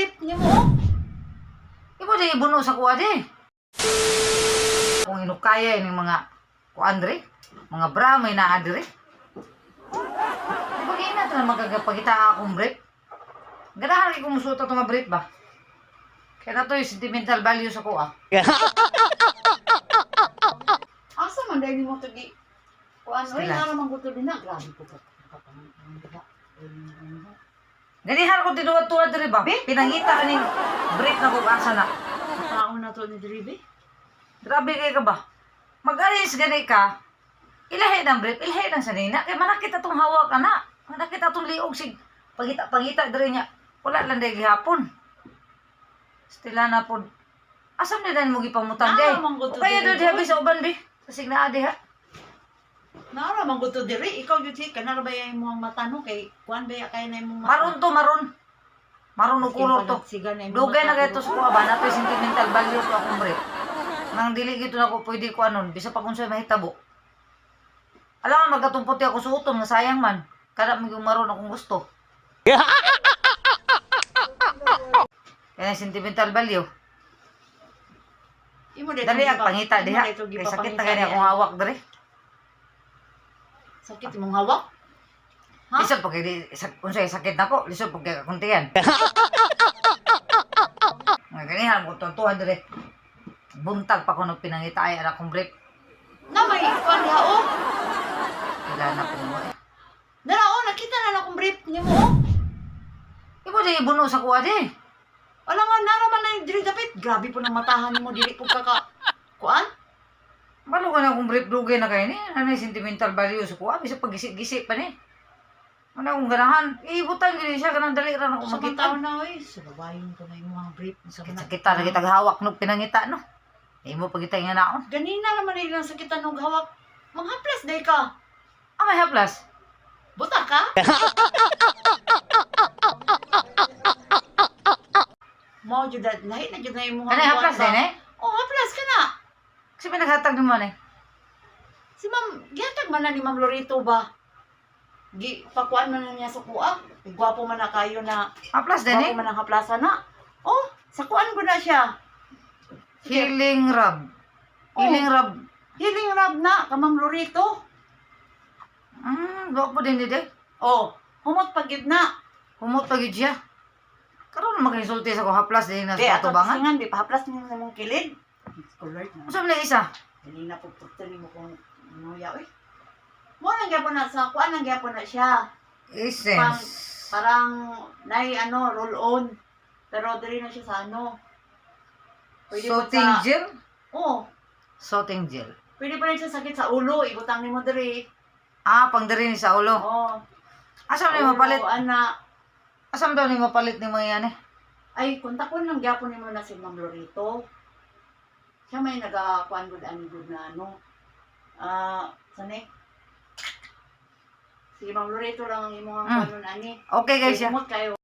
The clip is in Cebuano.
brief nimo oh. Imo di ibuno sa kuha di. Kung inukaya ini mga kuan dre, mga bra may naa dre. Di ba kaya natin na magkagapagita akong brief? Ganahan kay kumusuot ato nga brief ba? Kaya na to yung sentimental value sa kuha. Asa man dai nimo to gi kuan oy, Stila. nara man ko to din na. Grabe ko ka. Ganihan ko tinuwad-tuwad dre ba? Pinangita kaning brief na kung asa na. Tao na to ni diri be. Grabe kay ka ba? Mag-arrange gani ka, ilahi ng brief, ilahi ng sanina, kay manakit atong hawak ana. Manakit atong liog sig pangita pangita diri niya. Wala lang dahil gihapon. Stila na pod. Asam nila mo gipamutan Naa day? man gud to O kaya diri, do diha sa uban bi. Kasig naa diha. Nara man gud to diri. Ikaw gyud si kanara ba yung imong mata no kay kuan ba kay na imong mata. Maron to maron. Maron og kulor to. Siga na imong Dugay na mata, kay to sa kuha ba na to'y sentimental value to akong brief. Nang dili gito na ko pwede ko anon bisa pa kung sa'yo mahitabo. Alam mo magkatong puti ako suoton nga sayang man. Kada mo yung maron akong gusto. Kaya sentimental value. Imo dai Dali to ang gipa- pangita imo diha. dai to Kay sakit gipapangita na gani diha. akong hawak diri. Sakit imong hawak? Ha? Lisod pag di unsay sakit nako, lisod pag kay kakuntian. Nga ganihan mo tuntuhan diri. Buntag pa ko nung pinangita ay ara akong brief. Na may kuan diha oh. Wala na po mo eh. Dara oh, nakita na na akong brief nimo oh. Imo di ibuno sa kuha di. Wala nga nara man na diri dapit. Grabe po nang matahan nimo dili po ka ka kuan. Malo ka na akong brief dugay na kayo ni. Ano yung sentimental value sa kuha? Bisa pag-gisi-gisi pa ni. Ano akong ganahan? Ibutan gini siya, ganang dali ra na akong Sa man makita. taon na oy, sa babayon ko na imong brief sa man. Sakit na kitag hawak no pinangita no. Imo pagita nga naon. Ganina naman ilang sakitan og hawak. Manghaplas day ka. Ah, may haplas. Buta ka? Mao jud na lahi na jud na imong Ano haplas din eh? Oh, haplas ka na. Kasi may naghatag naman eh. Si Ma'am, gihatag man na ni Ma'am Lorito ba? Gi pakuan man na niya sa kuha. Gwapo man na kayo na Haplas din eh. gwapo man ang haplasa na. Oh, sa kuan ko na siya. Healing rub. Oh. Healing rub. Healing rub na ka Ma'am Lorito. Gwapo din eh. Oh, humot pag na. Humot pag yun siya. Karon maghinsulti sa ko haplas din na Di sa ato tubangan. tisingan, di pahaplas nimo sa imong kilid. Lord na. Unsa man na isa? Dili na po putol nimo kung nuya oy. Mo nang gyapon na sa kuan nang gyapon na siya. Essence. Parang nay ano roll on. Pero diri na siya sa ano. Pwede po Soothing sa, gel? Oh, Soothing gel. pwede pa rin siya sakit sa ulo, ibutang nimo diri. Ah, pangdiri ni sa ulo. Oh. Asa ni mapalit? Ulo, ana. Asa daw ni mapalit ni mga yan eh? Ay, kontakon lang gyapon nimo na si Ma'am Lorito. Siya may nagakuan gud ani gud na ano. Ah, sani? Si Ma'am Lorito lang ang imong kuan ani. Okay guys ya. Kumot kayo.